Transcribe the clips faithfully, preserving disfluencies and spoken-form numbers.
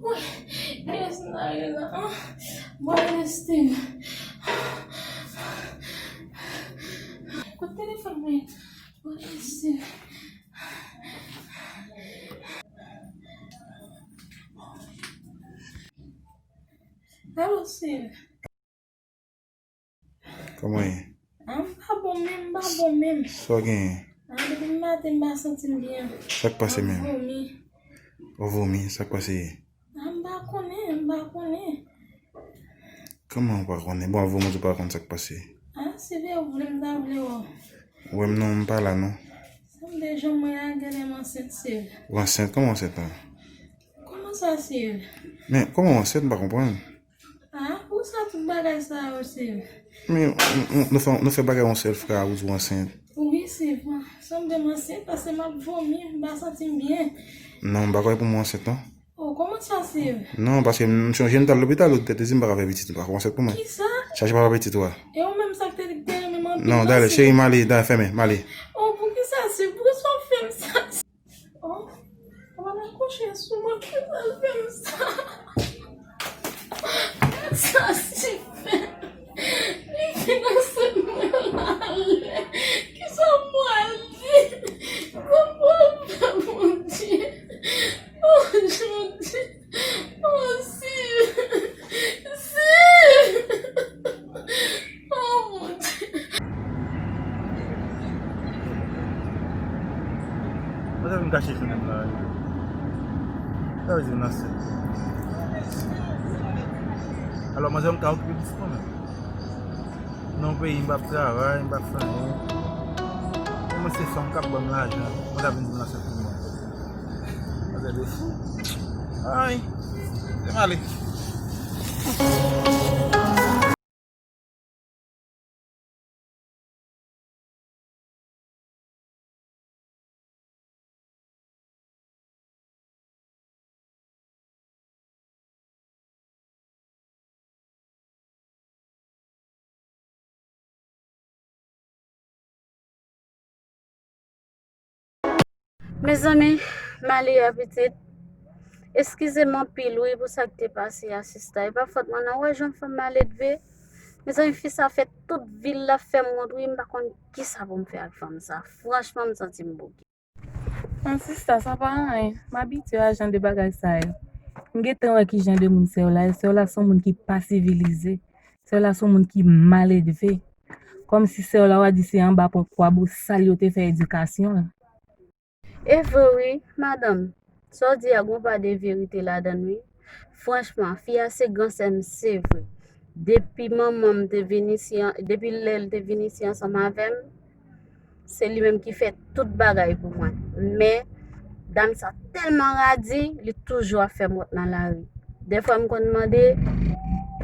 Wi, yes, Nayla. Bwè Estine. Kote telefòn mwen? Bwè Estine. Alo, Sil. Kòman w ye? Ah, m pa bon menm, m pa bon menm. Sa w genyen? Ah, depi maten m pa santi m byen. Sa k pase menm? M ap vomi. Ou vomi, sa k pase ye? Ah, m pa konnen, m pa konnen. Kòman ou pa konnen? Bon, ap vomi, ou pa konn sa k pase? Ah, se vre, ou vle m ta vle wè w. Ou wè m non, m pa la non. Sa m te jwenn mwen la, genlè m ansent, Sil. Ou ansent? Kòman w ansent la? Kòman sa, Sil? Men, kòman w ansent? M pa konprann. Ah, pou sa tout bagay sa yo, Sil? Men, nou, nou, nou fè, nou fè bagay yon sèl fwa, ou di w ansent. Wi, Sil, sanble m ansent paske m ap vomi, m pa santi m byen. Non, m pa kwè pou mwen ansent, non. Oh, kòman sa, Sil? Non, paske m sonje m t al lopital, doktè te di m pa ka fè pitit, ou pa kwè ansent pou mwen. Kisa? Chache pa fè pitit, ou a. E ou menm sa k te di k te renmen m anpil. Non, dale, cheri, m ale, dale, fèmen, m ale. Oh, poukisa, Sil? Poukisa w fè m sa? Oh, w ap akouche sou mwen, poukisa l fè m sa? Gad sa Sil fè. Li fin ansent mwen la ale. Kisa m pral di? Kòman m fè, Bondye? Oh, Jodi. Oh, Sil! Sil! Oh, Bondye! Mwen te vin kache jounen m la. Sa vle di m nan sèt. Alò, manzè m ka okipe pitit mwen menm. Nan yon peyi m p ap travay, m p ap fè anyen. E mwen se fanm k ap ban m lajan, mwen ta vin di m nan sèt pou mwen. Manzè de fou. Ay, se m ale. Mezanmi, Maliya pitit, eskize m anpil wi pou sa k te pase a sista. E pa fòt mwen non, w wè jan fanm maledve. Mezanmi, fi sa fè tout vi l l ap fè m wont wi, m pa konn kisa pou m fè ak fanm sa. Franchman, m santi m bouke. An sista, sa pa anyen. M abitye a jan de bagay sa yo. M gentan wè ki jan de moun sè w la ye. Sè w la se yon moun ki pa sivilize. Sè w la se yon moun ki maledve. Kòmsi sè w la w a di se anba pon kwa bosal yo te fè edikasyon l. E vre wi, madanm. Sa w di a gon pa de verite ladan l wi. Franchman, fi a se gran sè m, se vre. Depi manman m te vin isi an, depi lè l te vin isi ansanm avè m, se li menm ki fè tout bagay pou mwen. Men, dam sa tèlman radi, li toujou ap fè m wont nan lari. Dèfwa m konn mande,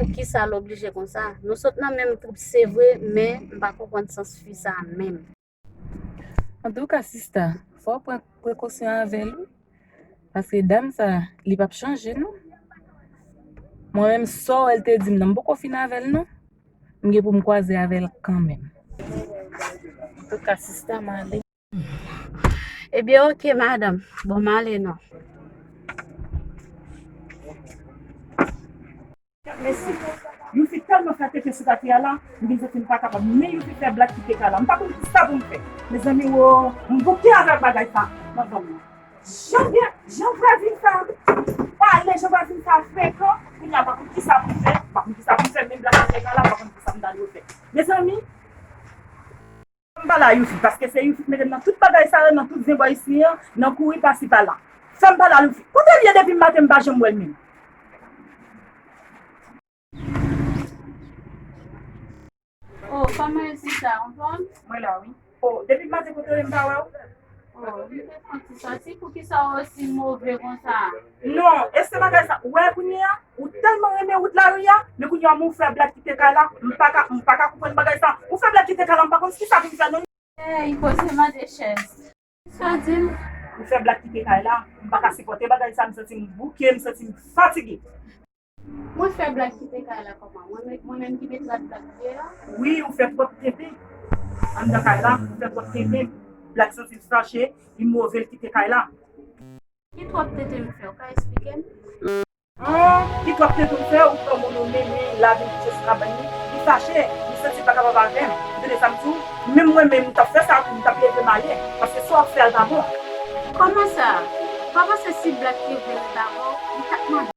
poukisa l oblije konsa? Nou sot nan menm twoup, se vre, men m pa konprann sans fi sa menm. Antouka, sista, fò w pran prekosyon avè l wi. Paske dam sa, li p ap chanje non. Mwen menm, sa w wè l te di m nan, m poko fin avè l non. M gen pou m kwaze avè l kanmenm. Antouka, sista, m ale. Ebyen, oke, madanm. Bon, m ale non. Mesye, Youfi tèlman fè tete sou katye a la, m vin santi m pa kapab. Men Youfi fè blag ki te ka la. M pa konn kisa pou m fè. Mezanmi, wo, m bouke avèk bagay sa. Mezanmi. Jan gen, jan vwazin sa pale, jan vwazin sa frekan, kounye a m pa konn kisa pou m fè, m pa konn kisa pou m fè, menm blag ki te ka la, m pa konn kisa m ta dwe fè. Mezanmi, fè m pale a Youfi, paske se Youfi k mete m nan tout bagay sa yo, nan tout zen bò isi an, nan kouri pasi pala. Fè m pale a Youfi. Kote l ye depi maten m pa janm wè l menm? Oh, kòman Zita, anfòm? Mwen la, wi. Oh, depi maten kote w ye, m pa wè w. Oh, m te fè yon ti sòti, poukisa w osi move konsa? Non, e se bagay sa, ou wè kounye a, ou tèlman renmen wout lari a, men kounye a, ou fè blag kite kay la, m pa ka, m pa ka konprann bagay sa. Ou fè blag kite kay la, m pa konn kisa pou m fè non. Ey, poze mande chèz. Sa w di m? Ou fè blag kite kay la, m pa ka sipòte bagay sa, m santi m bouke, m santi m fatige. Mwen fè blag kite kay la kòman? Mwen menm, mwen menm ki met rad blag li ye a? Wi, ou fè twòp tenten anndan kay la, ou fè twòp tenten. Blag santi l fache, li move, l kite kay la. Ki twòp tenten m fè? Ou ka eksplike m? An, ki twòp tenten m fè? Ou pran moun ou mennen, lave l, kouche sou kabann li, li fache, li santi l pa kapab avè m. Ou tande sa m di w? Menm mwen menm, m t ap fè sa tou, m t ap leve m ale, paske sa w ap fè a l pa bon. Kòman sa? Ou pa panse si blag te vle ret avè w, li t ap mande?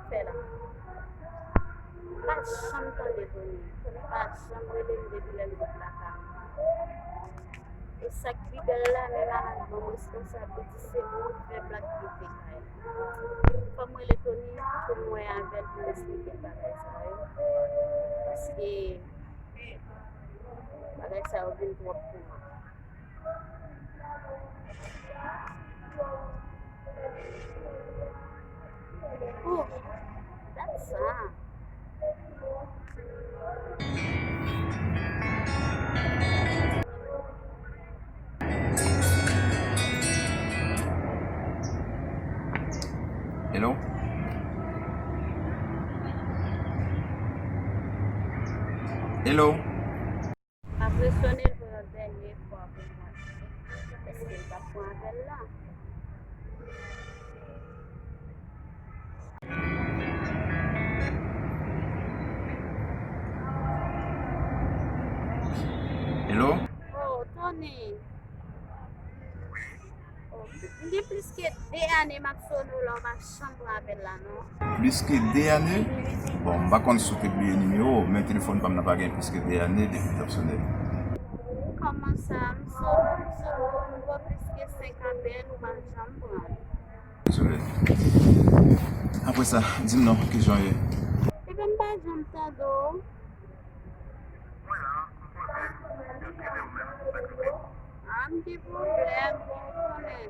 Fè la. M pa janm tande Tony. Tony pa janm rele m depi lè l sot lakay mwen. E sa k pi bèl la, men malad ban m responsab, li di se mwen k fè blag kite kay la. Fò m rele Tony pou m wè avè l, pou m eksplike l bagay sa yo. Paske bagay sa yo vin twòp pou mwen. Oh, dat sa. Hello? Hello? M ap resone l pou yon dènye fwa pou mwen. Èske l p ap pran apèl la? Hello? Oh, Tony. Oh, m gen plis ke de ane m ap sone w la, ou pa janm pran apèl la, non. Plis ke de ane? Bon, m pa konn si w te bliye nimewo w, men telefòn pa m nan pa gen plis ke de ane depi l t ap sone. Kòman sa? M sone w, m sone w, m ba w plis ke senk apèl, ou pa janm pran. Dezole. Apre sa, di m non, kijan w ye? Ebyen, m pa janm tande w. Mwen la, m poze, m ap rele w menm, sa k rive? A, m gen pwoblèm, bon, ou konnen.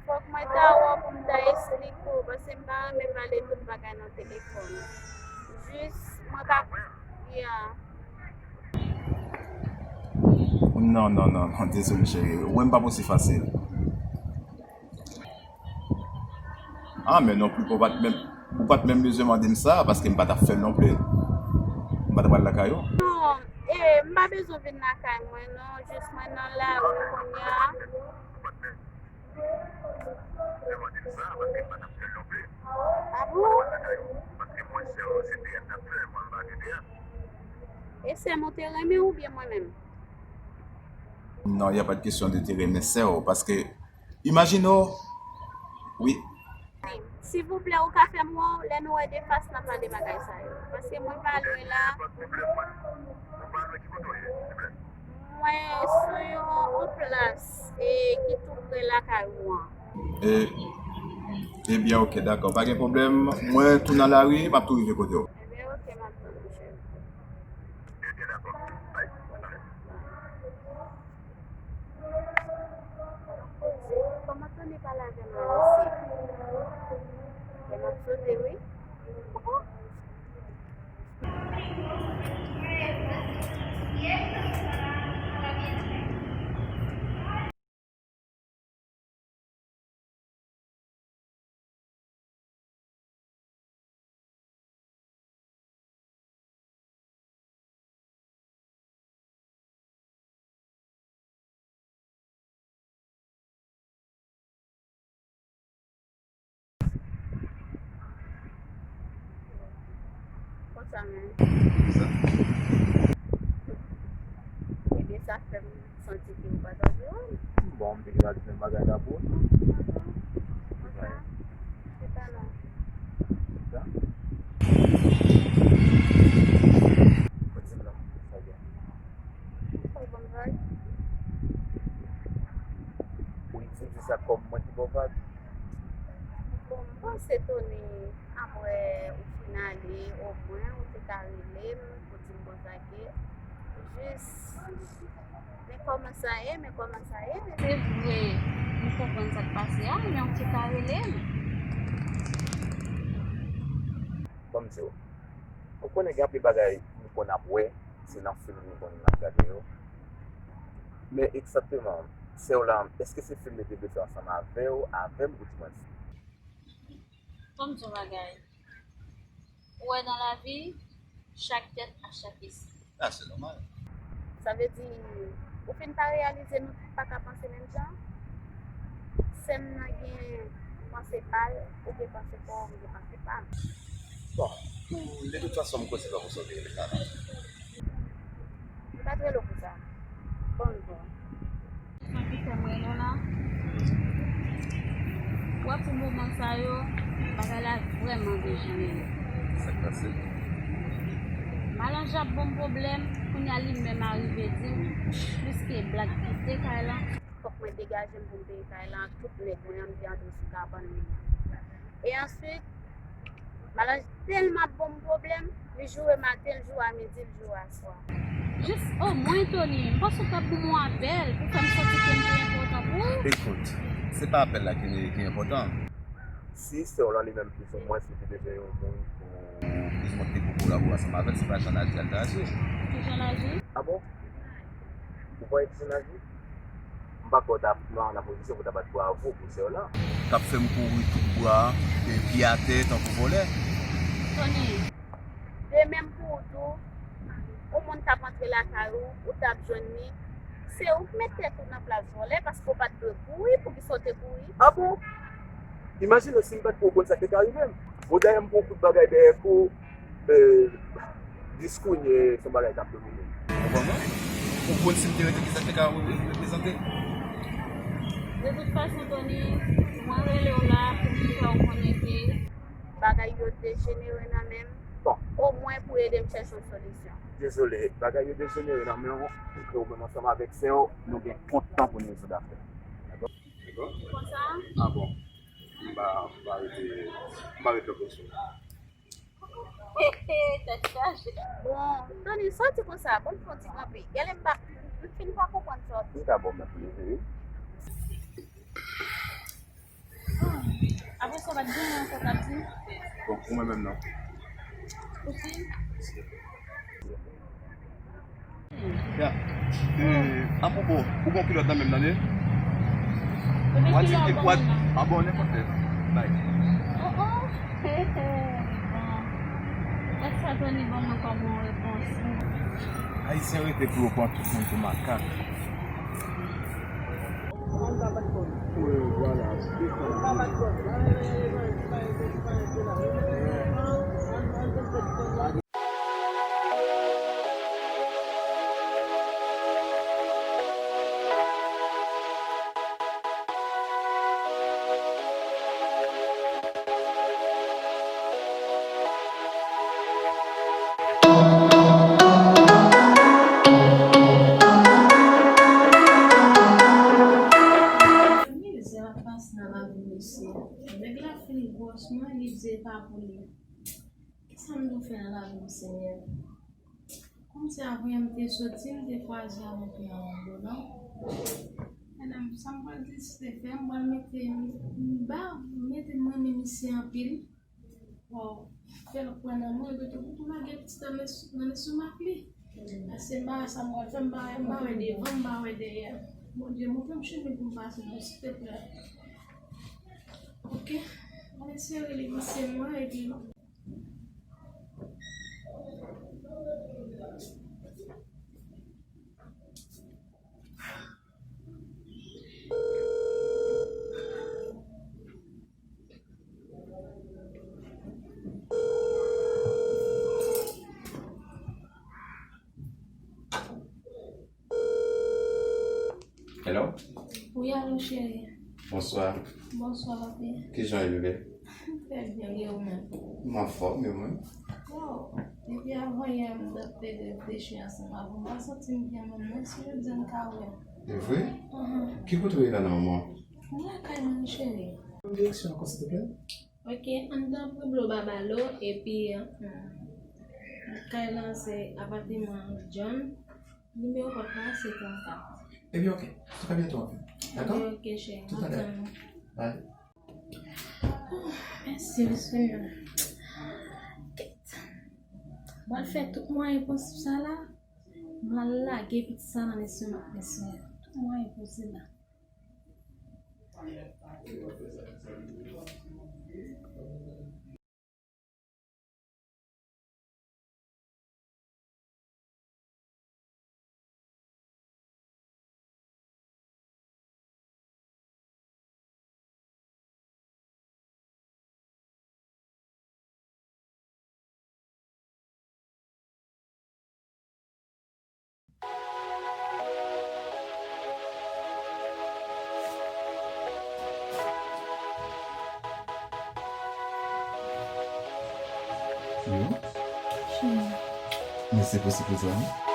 Fòk mwen ta wè w pou m ta esplike w, paske m pa renmen pale tout bagay nan telefòn. Jis, mwen pa, ya. Non, non, non, non, dezole, cheri. Ou wè m p ap osi fasil. Ah, men non plis, ou pa t menm, ou pa t menm bezwen mande m sa, paske m pa t ap fè l non plis. M pa t ap pral lakay ou. Non, e, m pa bezwen vin lakay mwen, non. Jis mwen nan lari kounye a. Ah bon? E sè m ou te renmen oubyen mwen menm? Non, y a pas de question de te renmen sè w, paske Imajine w. Wi. Silvouplè, ou ka fè m wè w lè nou wè de fas n a pale bagay sa yo. Paske mwen pa lwen la. Mwen sou yon, yon plas, e, ki tou pre lakay ou an. E, ebyen, oke, dakò. Pa gen pwoblèm. Mwen tou nan lari, m ap tou rive kote w. Ebyen, oke, m ap tann ou, cheri. Ebyen, dakò. Pale avè m la, mesye. E m ap sote, wi. Konsa menm. Kisa? Ebyen, sa fè m santi ke ou pa t anvi wè m. Bon, m te gentan di menm bagay la pou ou tou. Konsa? Se pa non. Sa? Ou di m non, sa gen. Ou konn vag? Ou itilizé sa kòm mwen ki ba w vag? Bon, m panse, Tony, apre ou fin ale, omwen ou te ka rele m pou di m bonsake. Jis, men kòman sa ye, men kòman sa ye. Se vre, m konprann sa k pase a, men ou te ka rele m. Ban m di w, ou konnen gen anpil bagay nou konn ap wè, se nan fim nou konn ap gade yo. Men egzakteman, sè w la, èske se fim li te vle fè ansanm avè w, avè m, ou di mwen? Ban m di w yon bagay. Ou wè, nan lavi, chak tèt a chak espri. Ah, c'est normal. Sa vle di, ou fin pa reyalize nou tout pa ka panse menm jan? Sè m nan gen panse pa l, ou gen panse pa w, m gen panse pa m. Bon, de tout fason, m koze pa pou sa w te rele m la, non. M pa t rele w pou sa. Bon, bon. Sa ki fè m rele w la. Ou wè, pou moman sa yo, bagay la vrèman dejenere. Sa k pase? Malanj ap ban m pwoblèm, kounye a li menm arive di m, pliske Black kite kay lan, fòk mwen degaje m pou m peye kay lan ak tout nèg mwen an, m te antre sou kabann li an. E answit, Malanj tèlman ap ban m pwoblèm, li joure maten, l joure a midi, l joure aswè. Jis omwen, Tony, m panse w t ap ban m yon apèl pou fè m santi ke m te enpòtan pou ou. Ekout, se pa apèl la ki, ki enpòtan. Si sè w lan li menm plizoumwen, si w te bezwen yon moun pou, plizoumwen ki te pou kolabore ansanm avè l, se pa jan l aji a l t aji. Ki jan l aji? Ah bon? Ou kwè ki jan l aji? M pa kwè w t ap nan, nan pozisyon pou w ta bat bravo pou sè w lan. K ap fè m kouri tout bwa, e, pye atè, tankou vòlè. Tony, de menm pou ou tou, yon moun t ap antre lakay ou, ou t ap jwenn li. Se ou k met tèt ou nan plas vòlè, paske w pa t dwe kouri, poukisa w te kouri? Ah bon? Imajine w si m pa t pou w konn sa k te ka rive m. Bon, dayè m pou w kout bagay dèyè kou, e, jis kounye se yon bagay k ap domine m. Ou konprann mwen? Ou konn si m te rete kisa k te ka reprezante? De tout fason, Tony, mwen rele w la pou m fè w konnen ke bagay yo dejenere nan men m. Bon. Omwen pou ede m chèche yon solisyon. Dezole, bagay yo dejenere nan men w, e ou menm ansanm avèk sè w, nou gen kont tan pou nou rezoud afè. Dakò? Dakò? Konsa? Ah bon. M pa, m pa rete, m pa rete pran sou. Tèt chaje. Bon, Tony, soti konsa, bon, fè yon ti kanpe. Gade m pa, m fin pa konprann sa w di. M ka ba w mèt leve, wi. Apre sa, w pa t gen ankò k ap di? Bon, ou mwen menm non. Ou si? Ya. E, apwopo, ou gon kilòt nan men m tande? W a di m te kwad. Ah bon, nenpòt lè. Bay. Oh, oh. Bon. Lè sa Tony ban mwen kòm yon repons. Ayisyen rete pou yo pran tout moun pou makak. Mizè ap pase nan lavi mesye. Nèg la fin gwòs mwen, li di e pa pou li. Kisa m dwe fè nan lavi m, Senyè? Kòmsi avan yè m te soti, m te kwaze avèk yon moun, non? Madanm, sa m pral deside fè, m pral mete, m ba, mete mwen menm isi anpil. Bon, fè l pran nan mwen, epi tou, pou lage pitit nan, nan lestomak li. Paske m pa wè sa m pral fè, m pa, m pa wè devan, m pa wè dèyè. Bondye, montre m chemen pou m pase, non, silteplè. Ok? Mwen sere li, misye mwen, epi Hello? Wi, alo, cheri. Bonswa. Bonswa, papi. Kijan w ye, bebe? Trè byen, e ou menm? M anfòm, e ou menm? Oh, depi avan yè, m t ap plede reflechi ansanm avè w. M pa santi m byen menm non, si jodi a m ka wè. E vre? Ahan. Ki kote w ye la nan moman? M lakay mwen, cheri. Direksyon ankò, silteplè? Ok, ann nan Piblo Babalo, epi, hmm, kay lan se apateman John. Nimewo pòt la se trannkat. Ebyen, ok. Tout à bientôt, anfen. Dakò? Ebyen, ok, cheri. Tout à l'heure. Bye. Oh, mèsi, Senyè. Kèt. Mwen fè tout mwayen posib sa la. Mwen lage pitit sa nan lestomak, Senyè. Tout mwayen posib la. Yo. Cheri. Mèsi pou sipriz la, wi.